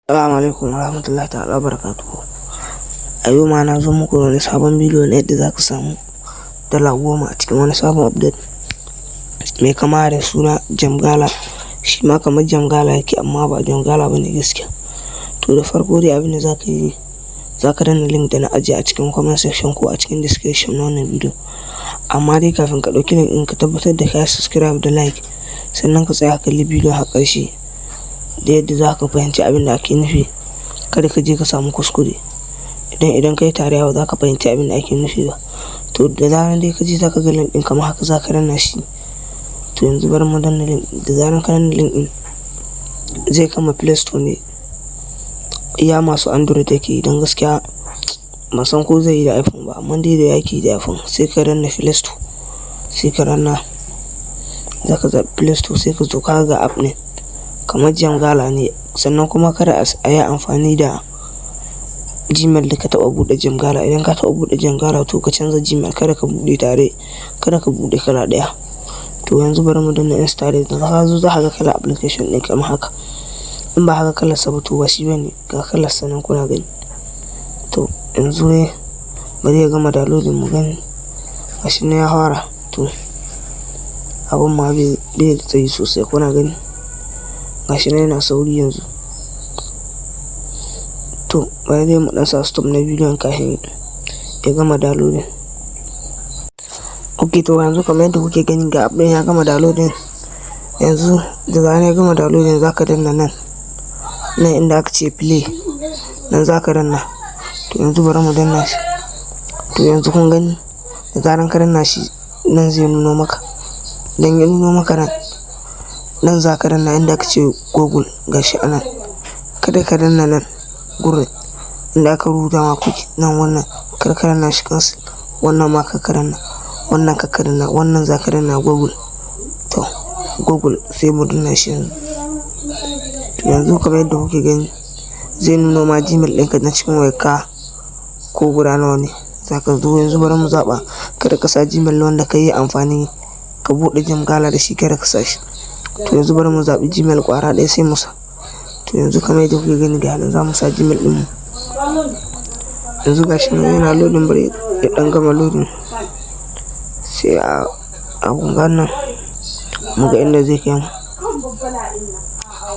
Assalamu alaikum warahmatullahi ta'ala barakatuhu. A yau ma na zo muku da wani sabon bidiyo na yadda za ka samu $10 a cikin wani sabon update mai kama da suna Gemgala. Shi ma kamar Gemgala yake, amma ba Gemgala ba ne gaskiya. To, da farko dai, abin da za ka yi, za ka danna link da na ajiye a cikin comment section ko a cikin description na wannan bidiyo. Amma dai kafin ka ɗauki link ɗin, ka tabbatar da ka yi subscribe da like, sannan ka tsaya ka kalli bidiyon har ƙarshe da yadda za ka fahimci abin da ake nufi. Kada ka je ka samu kuskure, idan ka yi tarayya, ba za ka fahimci abin da ake nufi ba. To, da zaran dai ka je, za ka ga link ɗin kamar haka, za ka danna shi. To, yanzu bari mu danna link. Da zaran ka danna link ɗin, zai kama Play Store ne. Iya masu Android yake, don gaskiya ban san ko zai yi da iPhone ba, amma dai da yake da iPhone. Sai ka danna Play Store, sai ka danna, za ka zaɓi Play Store, sai ka zo ka ga app ne kamar Gemgala ne. Sannan kuma kada a yi amfani da Gmail da ka taɓa buɗe Gemgala. Idan ka taɓa buɗe Gemgala, to ka canza Gmail, kada ka buɗe tare, kada ka buɗe kala ɗaya. To, yanzu bari mu danna install. Da ka zo, za ka ga kalar application ɗin kamar haka. In ba haka kalar sa ba, to ba shi bane. Ga kalar sa nan kuna gani. To, yanzu ne bari ya gama downloading mu gani. Gashi nan ya fara. To, abun ma bai da tsayi sosai, kuna gani. Gashi nan yana sauri yanzu. To, bari dai mu ɗan sa stop na bidiyon kafin ya gama downloading. Ok, to yanzu kamar yadda kuke gani, ga app ɗin ya gama downloading. Yanzu da zarar ya gama downloading, za ka danna nan, nan inda aka ce play, nan za ka danna. To, yanzu bari mu danna shi. To, yanzu kun gani, da zaran ka danna shi, nan zai nuno maka. Idan ya nuno maka nan, nan za ka danna inda aka ce Google, gashi a nan. Kada ka danna nan gurin inda aka rubuta ma quick nan, wannan kar ka danna shi, cancel. Wannan ma kar ka danna, wannan kar ka danna, wannan za ka danna, Google. To, Google, sai mu danna shi yanzu. To, yanzu kamar yadda kuke gani, zai nuno ma Gmail ɗinka na cikin wayarka ko guda nawa ne. Za ka zo, yanzu bari mu zaɓa. Kada ka sa Gmail wanda ka yi amfani ka buɗe Gemgala da shi, kada ka sa shi. To, yanzu bari mu zaɓi Gmail ƙwara ɗaya, sai mu sa. To, yanzu kamar yadda kuke gani, ga nan za mu sa Gmail ɗinmu. Yanzu gashi nan yana loading, bari ya ɗan gama loading, sai a abun nan mu ga inda zai kai mu.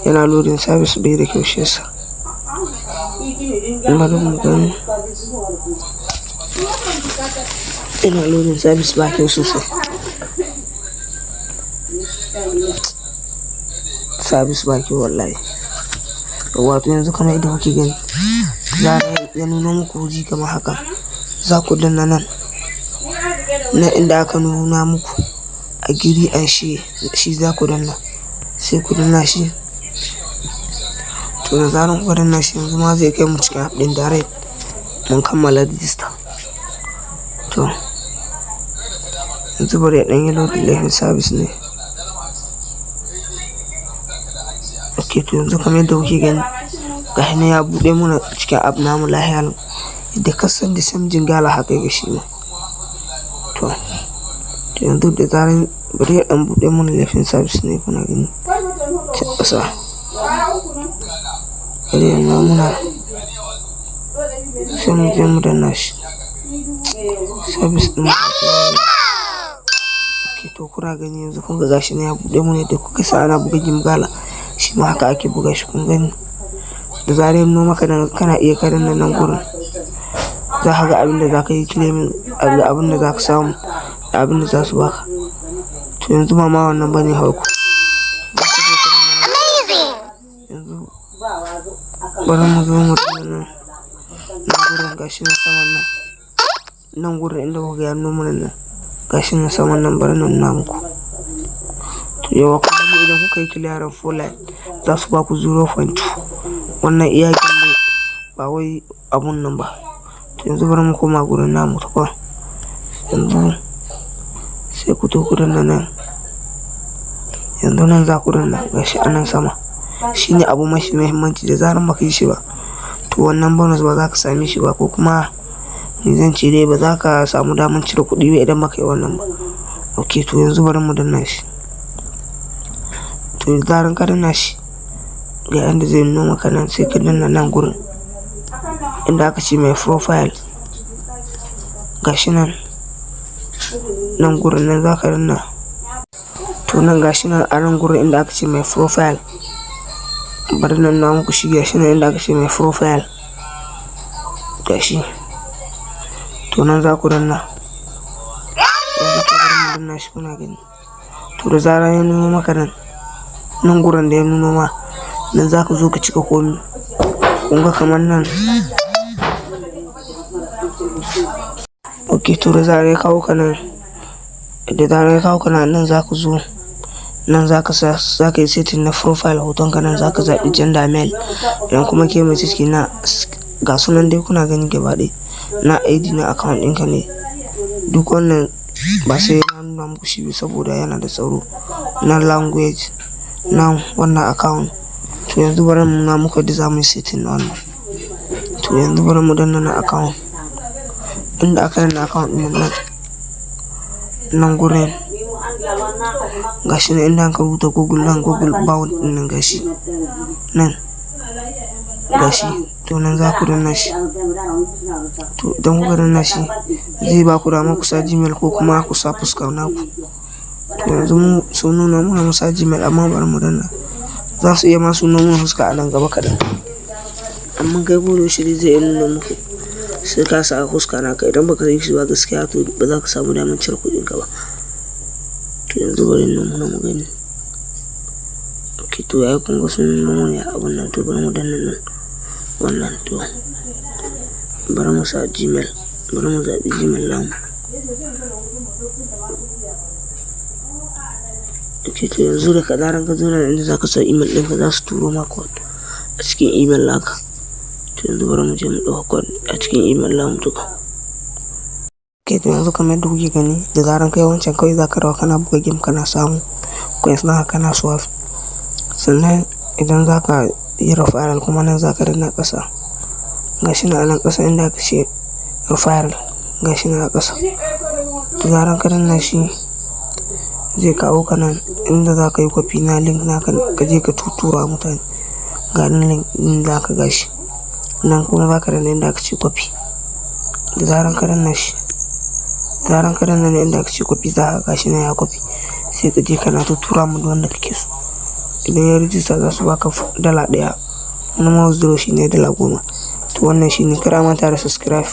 Yana loading, service bai da kyau, shi yasa. Bari mu gani. Yana loading, service ba kyau sosai. Service ba kyau wallahi. Wato yanzu kamar yadda kuke gani, za ya nuno muku wuri kamar haka. Za ku danna nan, nan inda aka nuna muku agree and share, shi za ku danna. Sai ku danna shi. To, da zaran kuka danna shi, yanzu ma zai kai mu cikin app ɗin direct, mun kammala register. To, yanzu bari ya ɗan yi loading, laifin service ne. Ok, to yanzu kamar yadda kuke gani, gashi nan ya buɗe mana cikin app namu lahiya lau. Yadda ka san the same Gemgala, haka yake shi ma. To, yanzu da zaran bari ya ɗan buɗe mana, laifin service ne, kuna gani. Can ƙasa. Bari ya nuna muna, sai mu je mu danna shi. Service ɗin ba kyau. Ok, to kuna gani, yanzu kun ga gashi nan ya buɗe mana. Yadda kuka san ana buga Gemgala, shi ma haka ake buga shi, kun gani. Da zarar ya nuno maka nan, kana iya ka danna nan gurin. Za ka ga abin da za ka yi claiming, da abin da za ka samu, da abin da za su baka. To, yanzu ba ma wannan bane farko. Yanzu bari mu zo mu danna nan, nan gurin, gashi nan saman nan. Nan gurin inda kuka ga ya nuno mana nan. Gashi nan saman nan, bari na nuna muku. To, yauwa, kun gani, idan kuka yi clearing four line, za su baku 0.2. Wannan iya game ne, ba wai abun nan ba. To, yanzu bari mu koma gurin namu tukun. Yanzu sai ku to ku danna nan. Yanzu nan za ku danna, gashi a nan sama. Shi ne abu mafi muhimmanci. Da zarar baka yi shi ba, to wannan bonus ba za ka same shi ba, ko kuma ni zan ce dai ba za ka samu damar cire kuɗi ba idan baka yi wannan ba. Ok, to yanzu bari mu danna shi. To, da zarar ka danna shi, Ga yanda zai nuno maka nan, sai ka danna nan gurin inda aka ce "My profile". Gashi nan, nan gurin nan za ka danna. To nan, gashi nan a nan gurin inda aka ce "My profile". Bari na nuna muku shi. Gashi nan inda aka ce "My profile", gashi. To nan za ku danna yanzu. To bari mu danna shi kuna gani. To da zarar ya nuno maka nan, nan gurin da ya nuno ma nan, za ka zo ka cika komi. Kun ga kamar nan. Ok, to da zarar ya kawo ka nan, da zarar ya kawo ka nan, nan za ka zo, nan za ka sa, za ka yi setting na profile hoton ka. Nan za ka zaɓi gender, male. Idan kuma ke mace ce na, ga sunan dai kuna gani gaba ɗaya na ID na account ɗinka ne. Duk wannan ba sai na nuna muku shi ba saboda yana da tsaro. Na language na wannan account. To yanzu bari mu nuna muku yadda za mu yi setting na wannan. To yanzu bari mu danna na account, inda aka danna account ɗin nan, nan gurin, gashi nan inda aka rubuta Google, nan Google bound ɗin nan, gashi nan, gashi. To nan za ku danna shi. To idan kuka danna shi, zai ba ku dama ku sa Gmail ko kuma ku sa fuska naku. To yanzu mu sun nuna mana mu sa Gmail, amma bari mu danna. Za su iya ma su nuna mana fuska a nan gaba kaɗan, amma kai ko da yaushe dai zai iya nuna muku sai ka sa fuska naka. Idan baka yi shi ba gaskiya, to ba za ka samu damar cire kuɗin ka ba. To yanzu bari in nuna mu gani. Ok, to ai kun ga sun nuna mana abun nan. To bari mu danna nan wannan. To bari mu sa Gmail, bari mu zaɓi Gmail namu. Ok, to yanzu da zaran ka zo nan inda za ka sa email ɗinka, za su turo ma code a cikin email naka. To yanzu bari mu je mu ɗauka code a cikin email namu tukun. Ok, to yanzu kamar yadda kuke gani, da zaran kai wancan, kawai za ka dawo kana buga game, kana samu coins naka, kana swap. Sannan idan za ka yi referral kuma, nan za ka danna ƙasa. Gashi nan a nan ƙasa inda aka ce "referral", gashi nan a ƙasa. Da zaran ka danna shi, zai kawo ka nan inda za ka yi copy na link naka, ka je ka tuttura mutane. Ga nan link ɗin naka, gashi nan. Kuma za ka danna inda aka ce "copy". Da zaran ka danna shi, da zaran ka danna nan inda aka ce "copy", za ka gashi nan ya copy. Sai ka je kana tuttura ma duk wanda kake so. Idan ya rijista, za su baka $1. Normal withdraw shine $10. To wannan shine. Kar a manta da subscribe.